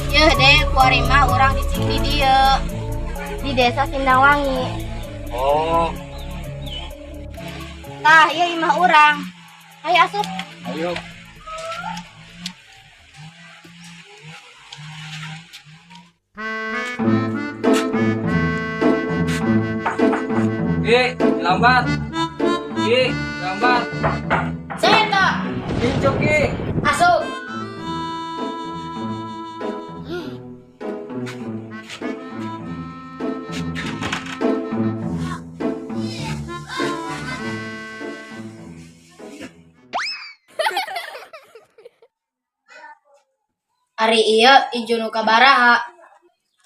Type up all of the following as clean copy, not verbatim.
Yeuh deh, kuari mah urang cicing di dieu. Di desa Sindangwangi. Oh, Tah, ieu imah urang. Ayo asup. Ayo. Ki, lambat. Ki, lambat. Saya tak. Incu, Ki. Asup. Ari ieu incu nu kabaraha?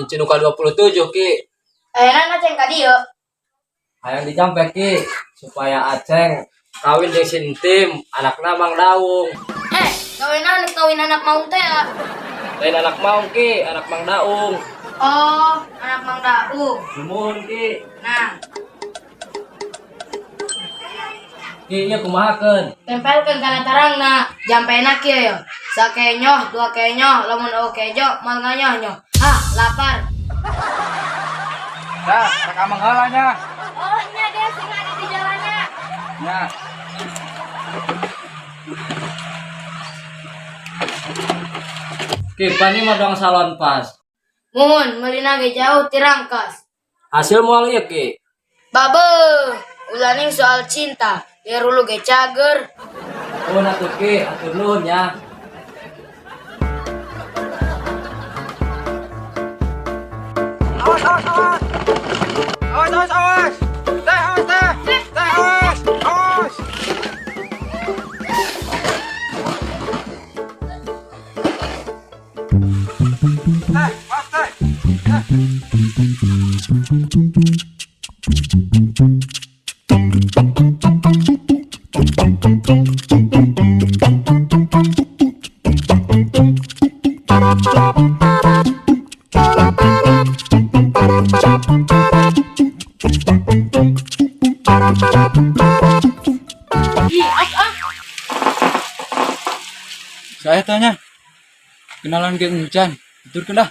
Incu nu ka 27, Ki. Ayeuna Aceng ka dieu. Hayang dijampe, Ki, supaya Aceng kawin jeung si Entim, anakna Mang Daung. Eh, kawin anak kawin anak maung teh ya? Lain anak Maung, Ki, anak Mang Daung. Oh, anak Mang Daung. Nuhun, Ki. Nah, Ki, ieu kumahakeun? Tempelkeun kana tarangna. Jampena kieu yo. Sakenyoh, dua kenyoh, lamun eueuh kejo moal nganyoh nyoh. Ah, lapar. Dah, rek ameng heula nya. Oh, nya deh sing ada di jalannya. Nya. Ki, pani mah doang salon pas. Muhun, meulina ge jauh ti Rangkas. Hasil moal ieu, Ki. Babe, ulaning soal cinta. Biar lu ge cager. Nuhun atuh, Ki, atur nuhun ya. Awas, awas, awas. Awas, awas, awas. Teh, awas, teh. Teh, awas. Awas. Teh, awas, teh. Ih, ah, ah. Saya tanya. Kenalan ke Encan. Tuturkeun dah.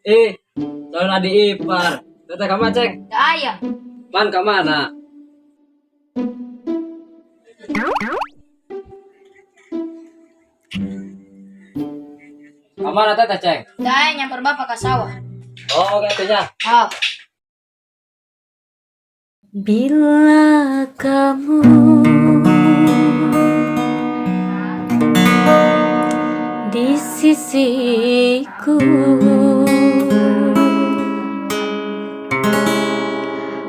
Eh, calon adik ipar. Teteh ka mana, Ceng? Da aya. Man ka mana? Ka mana teteh, Ceng? Da aya nyamper bapak ka sawah. Oh, oke nya. Oh. Bila kamu di sisiku,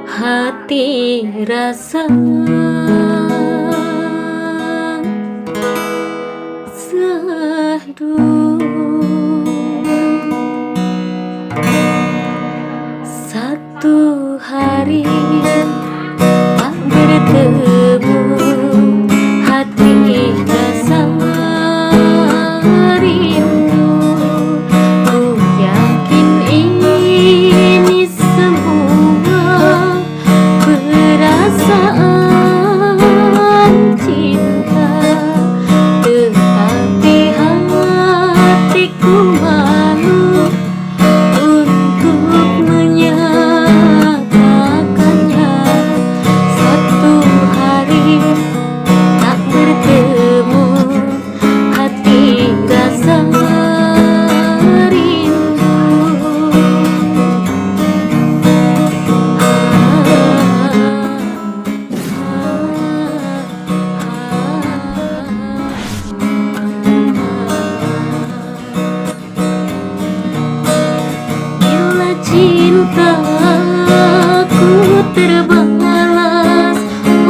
hati rasa sehdu. Satu hari tak bertemu, hati rasa rindu. Ku yakin ini semua perasaan cinta, tetapi hatiku malu untuk menyatakannya. Satu hari tak bertemu, hati rasa Terbalas,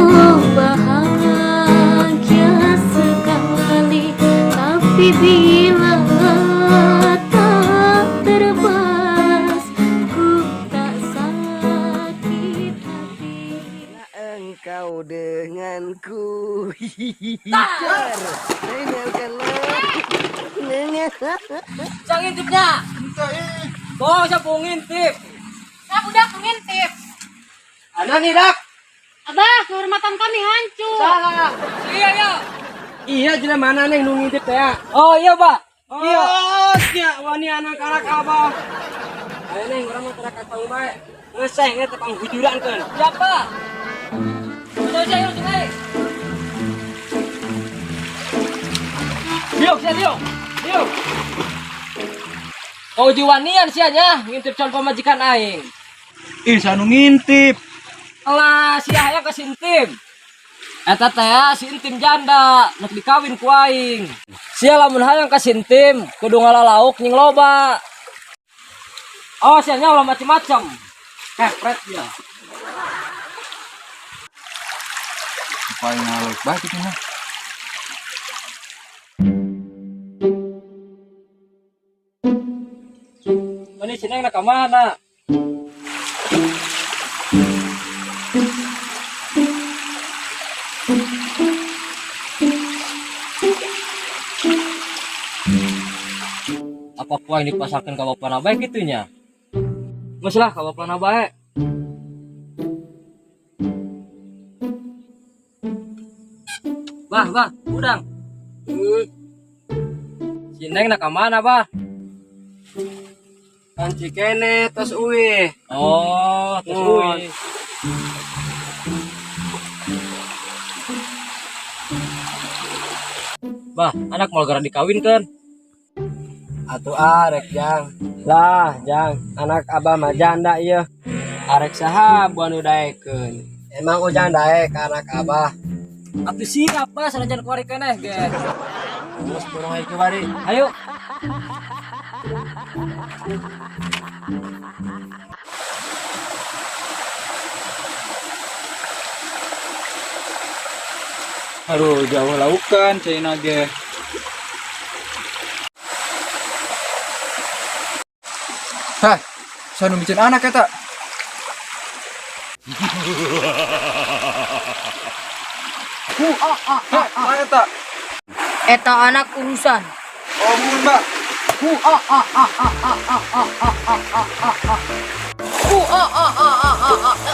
oh bahagia sekali. Tapi bila tak terbalas, ku tak sakit hati. Engkau denganku. Hihihi. Dengarkanlah. Dengar. Sang ngintipnya. Bohong, siapa ngintip? Nah, budak ngintip. Ana nih, Dak. Abah, kehormatan kami hancur. Saha? Iya, iya. Iya, jelema mana neng nu ngintip teh? Oh, iya, Pak. Iya. Oh, sia wani anak-anak abah. Ayo neng, urang mah tara ka bae. Ngeseh nge tepang hujuran keun. Siapa? Udah, udah, udah, udah. Liuk, sia liuk. Liuk. Kau jiwanian sia nya ngintip calon pamajikan aing. Ih, sanu ngintip. Alah, sia hayang ka si Entim. Eta teh si Entim janda, nek dikawin ku aing. Sia lamun hayang ka si Entim, kudu ngalalauk nying loba. Oh, sia nya ulah macem-macem. Kepret dia. Paling ngalek bae kitu mah. Ini si Neng nak ke mana? Apa ku aing dipasarkan ke bapak bae gitunya? Geus lah ka bapak bae. Bah, bah, udang. Si Neng nak ke mana, bah? Kan cikene tos uih. Oh, terus Oh. uih. Bah, anak mau gara dikawinkan. Atuh arek jang. Lah jang, anak abah mah janda ieu. Arek saha buan nu daekeun. Emang ujang daek ka anak abah. Atuh siapa sanajan kuari keneh ge. Geus kurang ieu bari. Ayo. Aduh, jauh laukan caina ge. Hah, sanu micin anak eta. Hah, mana eta? Eta anak urusan. Oh, mun, Mbak. Hu ah ah ah ah ah ah ah ah ah ah ah ah. Hu ah ah ah ah ah ah.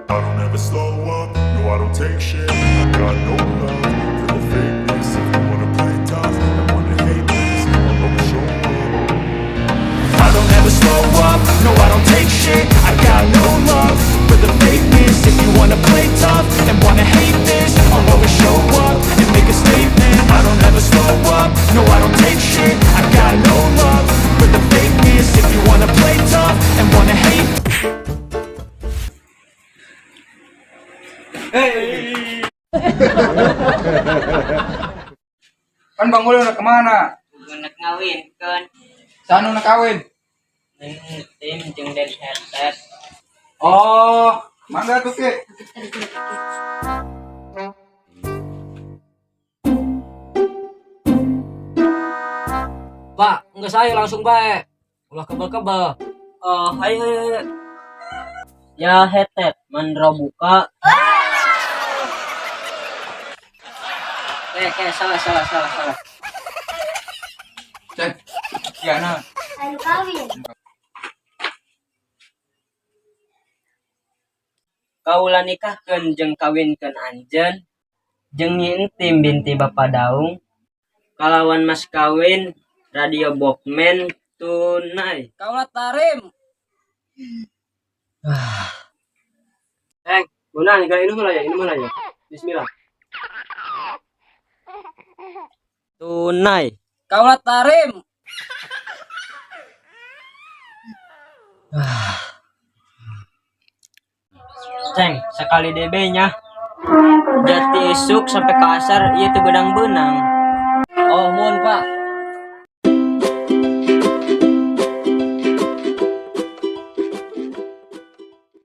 I don't ever slow up, no, I don't take shit. I got no love for the fakeness. If you wanna play tough and wanna hate this, I'll always show up. I don't ever slow up, no, I don't take shit. I got no love for the fakeness. If you wanna play tough and wanna hate this, I'll always show up and make a statement. I don't ever slow up, no, I don't take shit. I got no love for the fakeness. If you wanna play tough and wanna hate Hei. Kan Bang Ulil udah kemana? Nek ngawinkeun. Sanu nak kawin. Tim jeung Den Hetet. Oh, mangga tuh Ki. Pak, enggak saya langsung bae. Ulah kebel-kebel. Oh, hayo hayo hayo. Ya Hetet, manrobuka. Kayak salah salah salah salah. Cek. Ya nah. Ayo kawin. Kaula nikahkeun jeung kawinkeun anjeun jeung Nyi Entim binti Bapa Daung kalawan mas kawin radio Walkman tunai. Kaulah tarim. Eh, guna nih ini mulai ya, ini mulai ya. Bismillah. Tunai. Kaulah tarim. Ceng, sekali DB nya. Jati isuk sampai ke asar ieu teu beunang-beunang. Oh, mun, Pak.